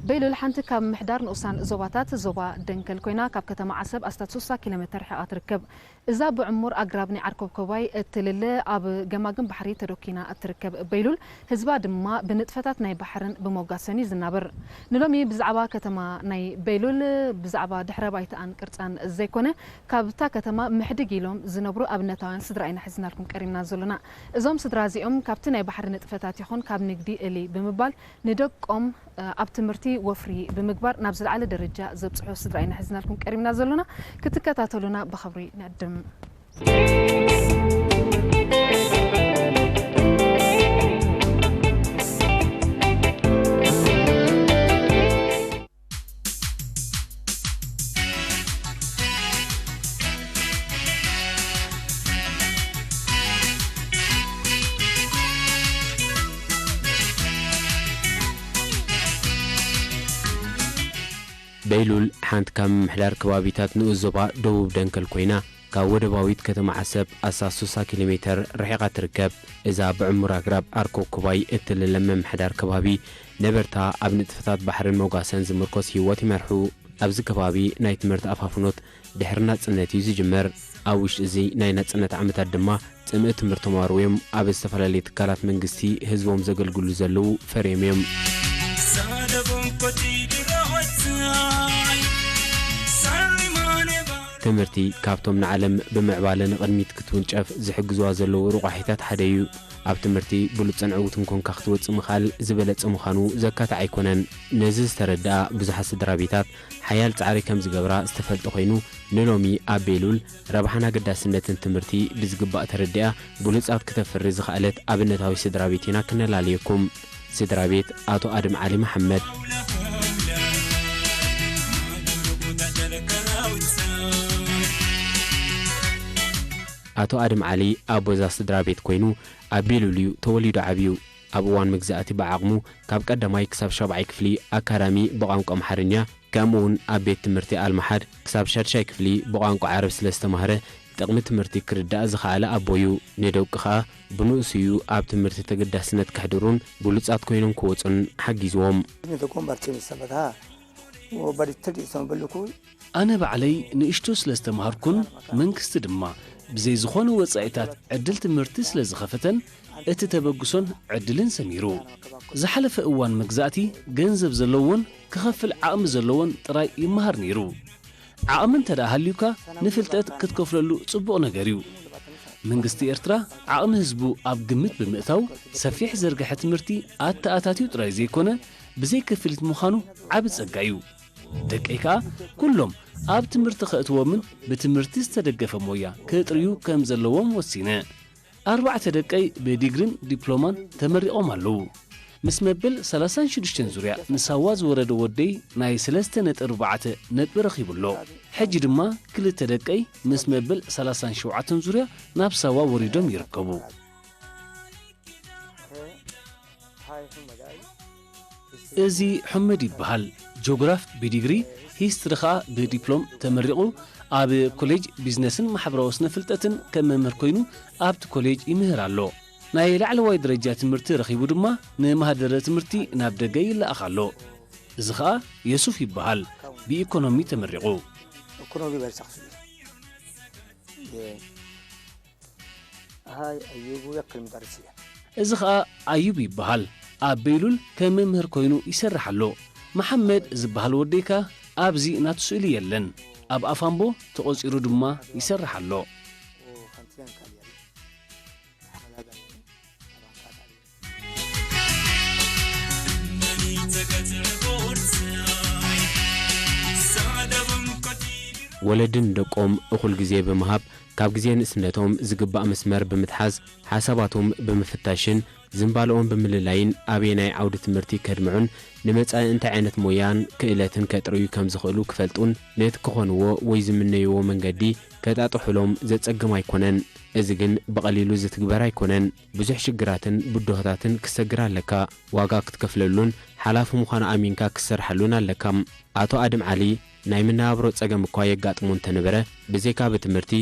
በይሉል ሓንቲ ካብ ምሕዳር ንኡሳን ዞባታት ዞባ ደንከል ኮይና፣ ካብ ከተማ ዓሰብ ኣስታት ስሳ ኪሎ ሜተር ርሒቓ ትርከብ። እዛ ብዕሙር ኣግራብ ናይ ዓርኮብኮባይ እትልለ ኣብ ገማግም ባሕሪ ተዶኪና እትርከብ በይሉል፣ ህዝባ ድማ ብንጥፈታት ናይ ባሕርን ብሞጋሰን እዩ ዝናበር። ንሎሚ ብዛዕባ ከተማ ናይ በይሉል፣ ብዛዕባ ድሕረ ባይታኣን ቅርጻን ዘይኮነ፣ ካብታ ከተማ ምሕድግ ኢሎም ዝነብሩ ኣብነታውያን ስድራ ኢና ሒዝናልኩም ቀሪብና ዘሎና። እዞም ስድራ እዚኦም ካብቲ ናይ ባሕሪ ንጥፈታት ይኹን ካብ ንግዲ እልይ ብምባል ንደቆም ኣብ ትምህርቲ ወፍሪ ብምግባር ናብ ዝለዓለ ደረጃ ዘብጽሑ ስድራ ኢና ሒዝናልኩም ቀሪብና ዘሎና። ክትከታተሉና ብኽብሪ ንዕድም። በይሉል ሓንቲ ካብ ምምሕዳር ከባቢታት ንኡስ ዞባ ደቡብ ደንከል ኮይና፣ ካብ ወደባዊት ከተማ ዓሰብ ኣስታት ስሳ ኪሎ ሜተር ርሒቓ ትርከብ። እዛ ብዕሙር ኣግራብ ኣርኮብኮባይ እትልለ ምምሕዳር ከባቢ፣ ነበርታ ኣብ ንጥፈታት ባሕርን ሞጋሰን ዝምርኮስ ህይወት ይመርሑ። ኣብዚ ከባቢ ናይ ትምህርቲ ኣፋፍኖት ድሕሪ ናጽነት እዩ ዝጅመር። ኣብ ውሽጢ እዚ ናይ ናጽነት ዓመታት ድማ ጽምኢ ትምህርቶም ኣርውዮም ኣብ ዝተፈላለዩ ትካላት መንግስቲ ህዝቦም ዘገልግሉ ዘለዉ ፈርዮም እዮም። ትምህርቲ ካብቶም ንዓለም ብምዕባለ ንቕድሚት ክትውንጨፍ ዝሕግዝዋ ዘለዉ ረቋሒታት ሓደ እዩ። ኣብ ትምህርቲ ብሉጽን ዕዉትን ኮንካ ክትወጽእ ምኽኣል ዝበለጸ ምዃኑ ዘካትዕ ኣይኮነን። ነዚ ዝተረድኣ ብዙሓት ስድራ ቤታት ሓያል ጻዕሪ ከም ዝገብራ ዝተፈልጠ ኮይኑ፣ ንሎሚ ኣብ ቤሉል ረብሓን ኣገዳስነትን ትምህርቲ ብዝግባእ ተረዲኣ ብሉጻት ክተፍሪ ዝኸኣለት ኣብነታዊ ስድራ ቤት ኢና ክነላለየኩም። ስድራ ቤት ኣቶ ኣድም ዓሊ መሓመድ። ኣቶ ኣድም ዓሊ ኣቦ እዛ ስድራ ቤት ኮይኑ፣ ኣብ ቤሉል እዩ ተወሊዱ ዓብዩ። ኣብ እዋን መግዛእቲ ብዓቕሙ ካብ ቀዳማይ ክሳብ ሻብዓይ ክፍሊ ኣካዳሚ ብቋንቋ ኣምሓርኛ፣ ከምኡውን ኣብ ቤት ትምህርቲ ኣልመሓድ ክሳብ ሻድሻይ ክፍሊ ብቋንቋ ዓረብ ስለ ዝተማህረ፣ ጥቕሚ ትምህርቲ ክርዳእ ዝኸኣለ ኣቦ እዩ። ንደቁ ኸኣ ብንኡሱ እዩ ኣብ ትምህርቲ ተገዳስነት ከሕድሩን ብሉጻት ኮይኖም ክወጹን ሓጊዝዎም። ንደቆም ባርቸ ምስ ሰበታ ወባዲ ትርኢት ሰም በልኩ። ኣነ ባዕለይ ንእሽቶ ስለ ዝተማሃርኩን መንግስቲ ድማ ብዘይ ዝኾነ ወጻኢታት ዕድል ትምህርቲ ስለ ዝኸፈተን እቲ ተበግሶን ዕድልን ሰሚሩ። ዝሓለፈ እዋን መግዛእቲ ገንዘብ ዘለዎን ክኸፍል ዓቕሚ ዘለዎን ጥራይ ይመሃር ነይሩ። ዓቕሚ እንተ ደኣ ሃልዩካ ንፍልጠት ክትከፍለሉ ጽቡቕ ነገር እዩ። መንግስቲ ኤርትራ ዓቕሚ ህዝቡ ኣብ ግምት ብምእታው ሰፊሕ ዘርግሐ ትምህርቲ ኣተኣታትዩ ጥራይ ዘይኮነ ብዘይ ክፍሊት ምዃኑ ዓቢ ጸጋ እዩ። ደቀይ ከኣ ኩሎም ኣብ ትምህርቲ ከእትዎምን ብትምህርቲ ዝተደገፈ ሞያ ከጥርዩ ከም ዘለዎም ወሲነ። ኣርባዕተ ደቀይ ብዲግሪን ዲፕሎማን ተመሪቖም ኣለዉ። ምስ መበል ሰላሳን ሽዱሽተን ዙርያ ንሳዋ ዝወረደ ወደይ ናይ ሰለስተ ነጥቢ ኣርባዕተ ነጥቢ ረኺቡ ኣሎ። ሕጂ ድማ ክልተ ደቀይ ምስ መበል ሰላሳን ሸውዓተን ዙርያ ናብ ሳዋ ወሪዶም ይርከቡ። እዚ ሑመድ ይበሃል። ጂኦግራፍ ብዲግሪ፣ ሂስትሪ ኸኣ ብዲፕሎም ተመሪቑ ኣብ ኮሌጅ ቢዝነስን ማሕበራዊ ስነ ፍልጠትን ከም መምህር ኮይኑ ኣብቲ ኮሌጅ ይምህር ኣሎ። ናይ ላዕለዋይ ደረጃ ትምህርቲ ረኺቡ ድማ ንማህደረ ትምህርቲ ናብ ደገ ይለኣኽ ኣሎ። እዚ ኸኣ የሱፍ ይበሃል። ብኢኮኖሚ ተመሪቑ። ኢኮኖሚ በርሳኽ ሃይ ኣዩቡ የክል ምዳርስ እየ። እዚ ኸኣ ኣዩብ ይበሃል። ኣብ ቤይሉል ከም መምህር ኮይኑ ይሰርሕ ኣሎ። መሓመድ ዝበሃል ወደይ ከኣ ኣብዚ ናቱ ስእሊ የለን። ኣብ ኣፋምቦ ተቖጺሩ ድማ ይሰርሕ ኣሎ። ወለዲ ንደቆም እኹል ግዜ ብምሃብ፣ ካብ ግዜ ንእስነቶም ዝግባእ መስመር ብምትሓዝ፣ ሓሳባቶም ብምፍታሽን ዝንባለኦም ብምልላይን ኣበየናይ ዓውዲ ትምህርቲ ከድምዑን ንመጻኢ እንታይ ዓይነት ሞያን ክእለትን ከጥርዩ ከም ዝኽእሉ ክፈልጡን ነቲ ክኾንዎ ወይ ዝምነይዎ መንገዲ ከጣጥሑሎም ዘጸግም ኣይኮነን። እዚ ግን ብቐሊሉ ዝትግበር ኣይኮነን። ብዙሕ ሽግራትን ብድሆታትን ክትሰግር ኣለካ። ዋጋ ክትከፍለሉን ሓላፊ ምዃኑ ኣሚንካ ክትሰርሓሉን ኣለካ። ኣቶ ኣድም ዓሊ ናይ መነባብሮ ጸገም እኳ የጋጥሞ እንተነበረ፣ ብዘይካ ብትምህርቲ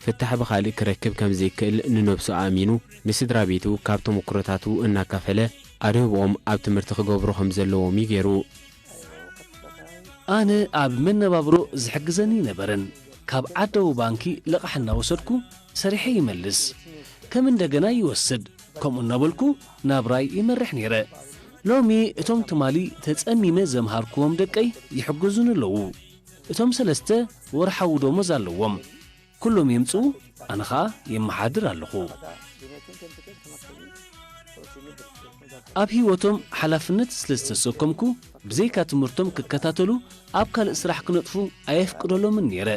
ፍታሕ ብኻልእ ክረክብ ከም ዘይክእል ንነብሱ ኣእሚኑ፣ ንስድራ ቤቱ ካብ ተመኩሮታቱ እናካፈለ፣ ኣድህቦኦም ኣብ ትምህርቲ ክገብሩ ከም ዘለዎም እዩ ገይሩ። ኣነ ኣብ መነባብሮ ዝሕግዘኒ ነበረን። ካብ ዓደዊ ባንኪ ልቓሕ እናወሰድኩ ሰሪሐ ይመልስ፣ ከም እንደገና ይወስድ፣ ከምኡ እናበልኩ ናብራይ ይመርሕ ነይረ። ሎሚ እቶም ትማሊ ተጸሚመ ዘምሃርክዎም ደቀይ ይሕግዙኒ ኣለዉ። እቶም ሰለስተ ወርሓዊ ደሞዝ ኣለዎም። ኩሎም የምጽኡ፣ ኣነ ኸኣ የመሓድር ኣለኹ። ኣብ ህይወቶም ሓላፍነት ስለ ዝተሰከምኩ፣ ብዘይካ ትምህርቶም ክከታተሉ ኣብ ካልእ ስራሕ ክነጥፉ ኣየፍቅደሎምን ነይረ።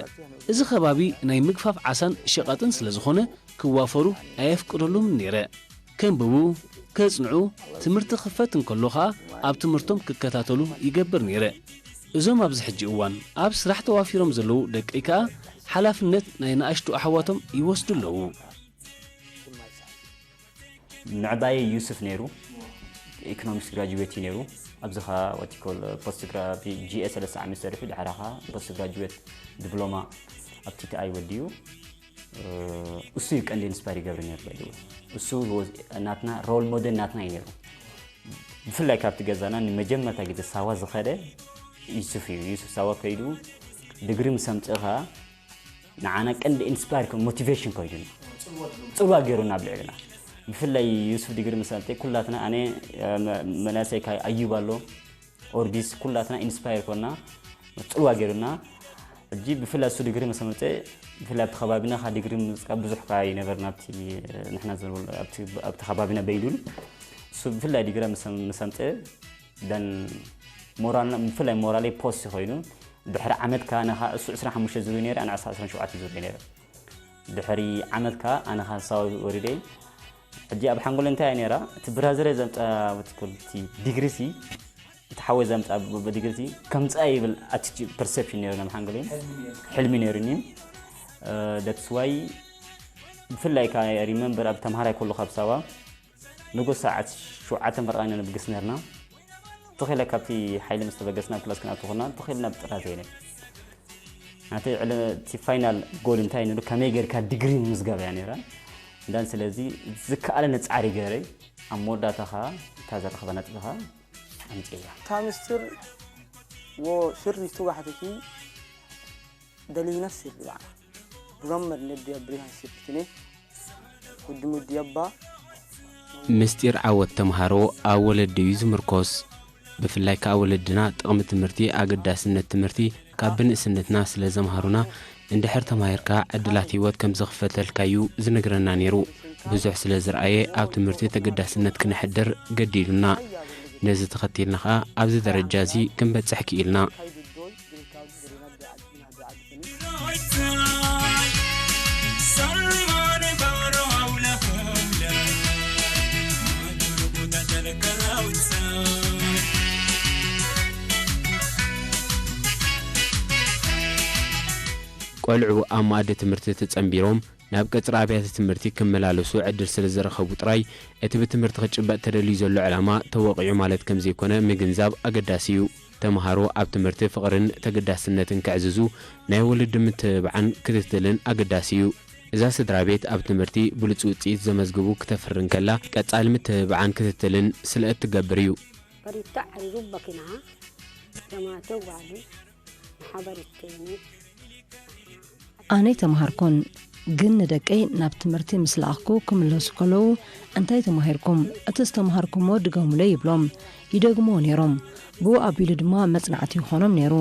እዚ ከባቢ ናይ ምግፋፍ ዓሳን ሸቐጥን ስለ ዝኾነ ክዋፈሩ ኣየፍቅደሎምን ነይረ። ከንብቡ፣ ከጽንዑ፣ ትምህርቲ ክኸፈት እንከሎ ኸኣ ኣብ ትምህርቶም ክከታተሉ ይገብር ነይረ። እዞም ኣብዚ ሕጂ እዋን ኣብ ስራሕ ተዋፊሮም ዘለዉ ደቀይ ከኣ ሓላፍነት ናይ ንኣሽቱ ኣሕዋቶም ይወስዱ ኣለዉ። ምዕባየ ዩስፍ ነይሩ፣ ኢኮኖሚክስ ግራጁዌት እዩ ነይሩ። ኣብዚ ኸኣ ወቲኮል ፖስት ግራፊ ጂኤ ሰለስተ ዓመት ሰሪሑ፣ ድሓራ ኸኣ ፖስት ግራጁዌት ዲፕሎማ ኣብ ቲቲኣይ ወዲኡ። እሱ እዩ ቀንዲ ኢንስፓየር ይገብር ነይሩ። ባይ እሱ ናትና ሮል ሞዴል ናትና እዩ ነይሩ። ብፍላይ ካብቲ ገዛና ንመጀመርታ ግዜ ሳዋ ዝኸደ ዩሱፍ እዩ። ዩሱፍ ሳዋ ከይዱ ድግሪ ምስ ኣምጽእ ኸኣ ንዓና ቀንዲ ኢንስፓየር ከም ሞቲቬሽን ኮይኑና፣ ጽልዋ ገይሩና ኣብ ልዕልና። ብፍላይ ዩሱፍ ድግሪ ምስ ኣምጽእ ኩላትና፣ ኣነ፣ መናእሰይ ካይ ኣዩብ ኣሎ፣ ኦርቢስ ኩላትና ኢንስፓየር ኮና፣ ጽልዋ ገይሩና። ሕጂ ብፍላይ እሱ ድግሪ ምስ ኣምጽእ፣ ብፍላይ ኣብቲ ከባቢና ካ ድግሪ ምጽቃ ብዙሕ ካ ይነበርና፣ ኣብቲ ንሕና ዝነበሩ ኣብቲ ኣብቲ ከባቢና በይሉን። እሱ ብፍላይ ድግሪ ምስ ኣም- ምስ ኣምጽእ ደን ሞራልና፣ ብፍላይ ሞራለይ ፖስት ኮይኑ። ድሕሪ ዓመት ካ ኣነ ካ እሱ ዕስራን ሓሙሽተ ዙር ነይረ፣ ኣነ ዕስራን ሸውዓተ ዙር ነይረ። ድሕሪ ዓመት ካ ኣነ ካ ሳው ወሪደ። ሕጂ ኣብ ሓንጎለይ እንታይ እያ ነይራ? እቲ ብራዘረይ ዘምጻ ወትኩል እቲ ዲግሪ ሲ፣ እቲ ሓወይ ዘምጻ ብ- ብ- ዲግሪ ሲ ከምጻ ይብል ኣቲቲ ፐርሰፕሽን ነይሩ ናብ ሓንጎለይ። ሕልሚ ነይሩኒ። That's why ብፍላይ ካ ሪመምበር ኣብ ተምሃራይ ከለኹ ኣብ ሳዋ ንጉስ ሰዓት ሸውዓተ ፈረቓ ኢና ንብግስ ነርና። ትኽ ኢለ ካብቲ ሓይሊ ምስ ተበገስና ክላስ ክንኣቱ ኮና፣ ትኽ ኢለ ናብ ጥራዘ ኢለ። ናተይ ዕለ- እቲ ፋይናል ጎል እንታይ ነይሩ? ከመይ ጌርካ ዲግሪ ምምዝጋብ እያ ነይራ። እንዳን ስለዚ ዝከኣለኒ ጻዕሪ ገይረ፣ ኣብ መወዳእታ ኸኣ እታ ዘረኸባ ነጥቢ ኸኣ ኣምጺኤያ። እታ ምስጢር ወስሪ ትዋሕትኪ ደሊነት ስሪ ባዕላ ብረመድ ነዲያ ብሪሃን ሲርትኔ ውድሙ ዲያባ ምስጢር ዓወት ተምሃሮ ኣብ ወለዲ እዩ ዝምርኮስ። ብፍላይ ከኣ ወለድና ጥቕሚ ትምህርቲ፣ ኣገዳስነት ትምህርቲ ካብ ብንእስነትና ስለ ዘምሃሩና፣ እንድሕር ተማሂርካ ዕድላት ህይወት ከም ዝኽፈተልካ እዩ ዝነግረና ነይሩ። ብዙሕ ስለ ዝረኣየ ኣብ ትምህርቲ ተገዳስነት ክነሕድር ገዲዱና። ነዚ ተኸቲልና ኸኣ ኣብዚ ደረጃ እዚ ክንበጽሕ ክኢልና። ቆልዑ ኣብ መኣዲ ትምህርቲ ተጸንቢሮም ናብ ቀጽሪ ኣብያተ ትምህርቲ ክመላለሱ ዕድል ስለ ዝረኸቡ ጥራይ፣ እቲ ብትምህርቲ ክጭበጥ ተደልዩ ዘሎ ዕላማ ተወቒዑ ማለት ከም ዘይኮነ ምግንዛብ ኣገዳሲ እዩ። ተምሃሮ ኣብ ትምህርቲ ፍቕርን ተገዳስነትን ከዕዝዙ ናይ ወለዲ ምትብባዕን ክትትልን ኣገዳሲ እዩ። እዛ ስድራ ቤት ኣብ ትምህርቲ ብሉጽ ውጽኢት ዘመዝግቡ ክተፍሪ እንከላ፣ ቀጻሊ ምትብባዕን ክትትልን ስለ እትገብር እዩ። Bariitta arirubbakina jamaate waali mahabaritteeni ኣነ ኣይተምሃርኩን፣ ግን ንደቀይ ናብ ትምህርቲ ምስ ለኣኽኩ ክምለሱ ከለዉ፣ እንታይ ተማሂርኩም? እቲ ዝተምሃርኩምዎ ድገሙለይ ይብሎም። ይደግምዎ ነይሮም። ብኡ ኣቢሉ ድማ መጽናዕቲ ይኾኖም ነይሩ።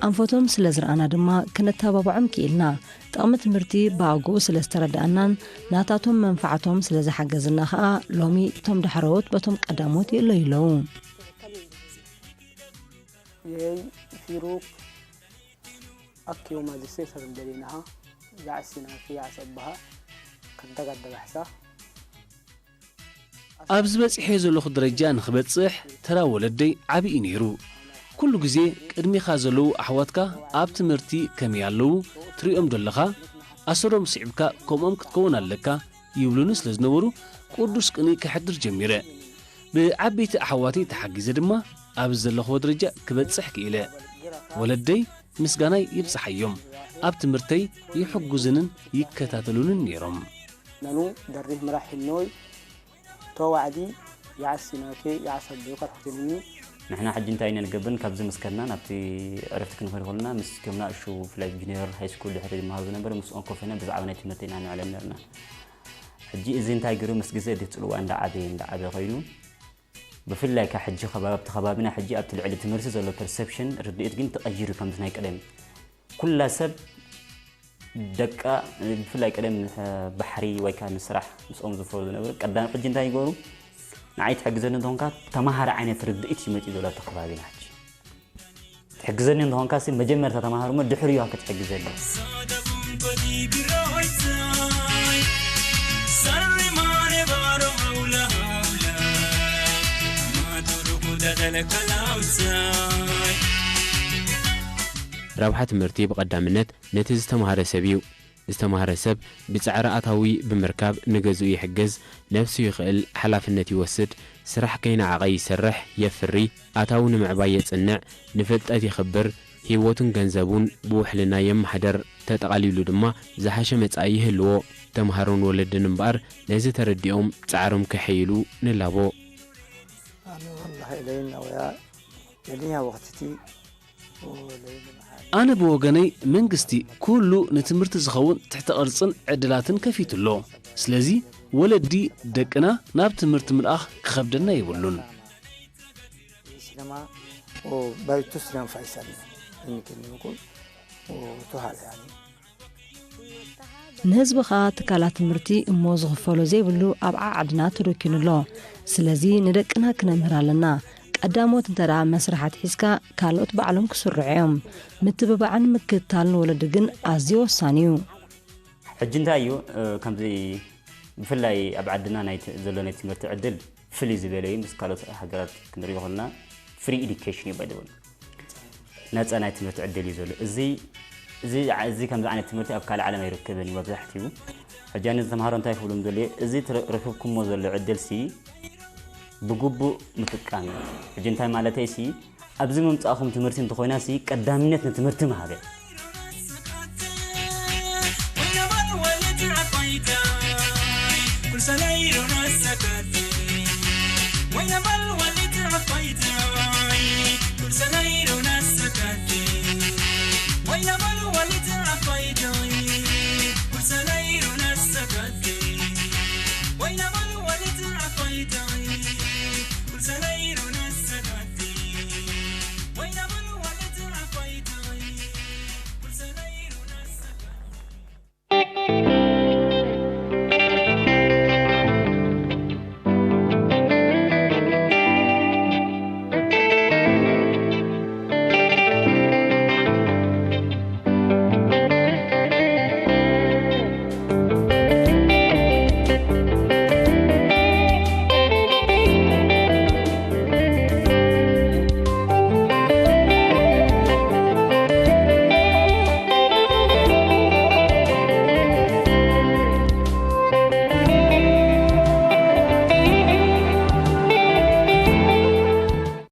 ኣንፈቶም ስለ ዝረኣና ድማ ክነተባብዖም ክኢልና። ጥቕሚ ትምህርቲ ብኣግኡ ስለ ዝተረድኣናን ናታቶም መንፍዓቶም ስለ ዝሓገዝና ኸኣ ሎሚ እቶም ዳሕረዎት በቶም ቀዳሞት ይእለዩ ኣለዉ። የይ ፊሩክ ኣኪዮማ ዝሴ ሰብ ደሌናሃ ያዕሲና ያዕሰባሃ ከደጋደጋሕሳ ኣብዚ በጺሐዮ ዘለኹ ደረጃ ንኽበጽሕ ተራ ወለደይ ዓቢ እዩ ነይሩ። ኩሉ ግዜ ቅድሚኻ ዘለዉ ኣሕዋትካ ኣብ ትምህርቲ ከመይ ኣለዉ ትሪኦም ዶ ኣለኻ? ኣሰሮም ስዒብካ ከምኦም ክትከውን ኣለካ ይብሉኒ ስለ ዝነበሩ ቅዱስ ቅንኢ ከሕድር ጀሚረ። ብዓበይቲ ኣሕዋተይ ተሓጊዘ ድማ ኣብዚ ዘለኽዎ ደረጃ ክበጽሕ ክኢለ። ወለደይ ምስጋናይ ይብጽሓዮም። ኣብ ትምህርተይ ይሕጉዝንን ይከታተሉንን ነይሮም። ነኑ ደሪህ ምራሕ ኖይ ተዋዕዲ ይዓሲ ናኬ ይዓሰብ ከርሕትንኒ ንሕና ሕጂ እንታይ ኢና ንገብር? ካብዚ ምስ ከድና ናብቲ ዕረፍቲ ክንኸድ ከለና፣ ምስ እቶም ንኣሽቱ ብፍላይ ጁኒየር ሃይ ስኩል ድሕሪ ዝመሃሩ ዝነበረ፣ ምስኦም ኮፍ ኢልና ብዛዕባ ናይ ትምህርቲ ኢና ንዕለል ነርና። ሕጂ እዚ እንታይ ገይሩ? ምስ ግዜ እቲ ጽልዋ እንዳዓበየ እንዳዓበየ ኮይኑ፣ ብፍላይ ካብ ሕጂ ከባቢ ኣብቲ ከባቢና ሕጂ ኣብቲ ልዕሊ ትምህርቲ ዘሎ ፐርሰፕሽን ርድኢት ግን ተቐይሩ፣ ከምዚ ናይ ቀደም ኩላ ሰብ ደቃ ብፍላይ ቀደም ባሕሪ ወይ ከዓ ንስራሕ ምስኦም ዝፈሩ ዝነበሩ ቀዳም ሕጂ እንታይ ይገብሩ? ንዓይ ትሕግዘኒ እንተኾንካ ተማሃሪ ዓይነት ርድኢት ይመጽእ ዘሎ ኣብቲ ከባቢና ሕጂ። ትሕግዘኒ እንተኾንካ ሲ መጀመርታ ተማሃር እሞ ድሕሪኡ ክትሕግዘኒ። ረብሓ ትምህርቲ ብቐዳምነት ነቲ ዝተማህረ ሰብ እዩ። ዝተማህረ ሰብ ብጻዕሪ ኣታዊ ብምርካብ ንገዝኡ ይሕግዝ፣ ነብሱ ይኽእል፣ ሓላፍነት ይወስድ፣ ስራሕ ከይነዓቐ ይሰርሕ፣ የፍሪ፣ ኣታዊ ንምዕባይ የጽንዕ፣ ንፍልጠት የኽብር፣ ህይወቱን ገንዘቡን ብውሕልና የመሓደር፣ ተጠቓሊሉ ድማ ዝሓሸ መጻኢ ይህልዎ። ተምሃሮን ወለድን እምበኣር ነዚ ተረዲኦም ጻዕሮም ከሐይሉ ንላቦ። ኣነ ወላሂ ለይና ወያ ገሊኛ ወቅትቲ ኣነ ብወገነይ መንግስቲ ኩሉ ንትምህርቲ ዝኸውን ትሕተ ቅርጽን ዕድላትን ከፊቱ ኣሎ። ስለዚ ወለዲ ደቅና ናብ ትምህርቲ ምልኣኽ ክኸብደና የብሉን። ሲነማ ባይቱ ስለም ፋይሰል ይምክን ይምኩን ቱሃል ያኒ ንህዝቢ ኸኣ ትካላት ትምህርቲ እሞ ዝኽፈሎ ዘይብሉ ኣብ ዓዓድና ተደኪኑ ኣሎ። ስለዚ ንደቅና ክነምህር ኣለና። ቀዳሞት እንተ ደኣ መስርሕ ኣትሒዝካ ካልኦት ባዕሎም ክስርሑ እዮም። ምትብባዕን ምክትታልን ወለዲ ግን ኣዝዩ ወሳኒ እዩ። ሕጂ እንታይ እዩ ከምዚ ብፍላይ ኣብ ዓድና ናይ ዘሎ ናይ ትምህርቲ ዕድል ፍልይ ዝበለ እዩ ምስ ካልኦት ሃገራት ክንሪኦ ከለና free education እዩ ባይደወል ነፃ ናይ ትምህርቲ ዕድል እዩ ዘሎ እዚ እዚ እዚ ከምዚ ዓይነት ትምህርቲ ኣብ ካልእ ዓለም ኣይርከብን እዩ መብዛሕትኡ ሕጂ ኣነ ዝተምሃሮ እንታይ ክብሎም ዘሎ እዚ ረክብኩሞ ዘሎ ዕድል ሲ ብግቡእ ምጥቃም እዩ ሕጂ እንታይ ማለተይ ሲ ኣብዚ ምምፃእኹም ትምህርቲ እንተኾይና ሲ ቀዳምነት ንትምህርቲ ምሃበ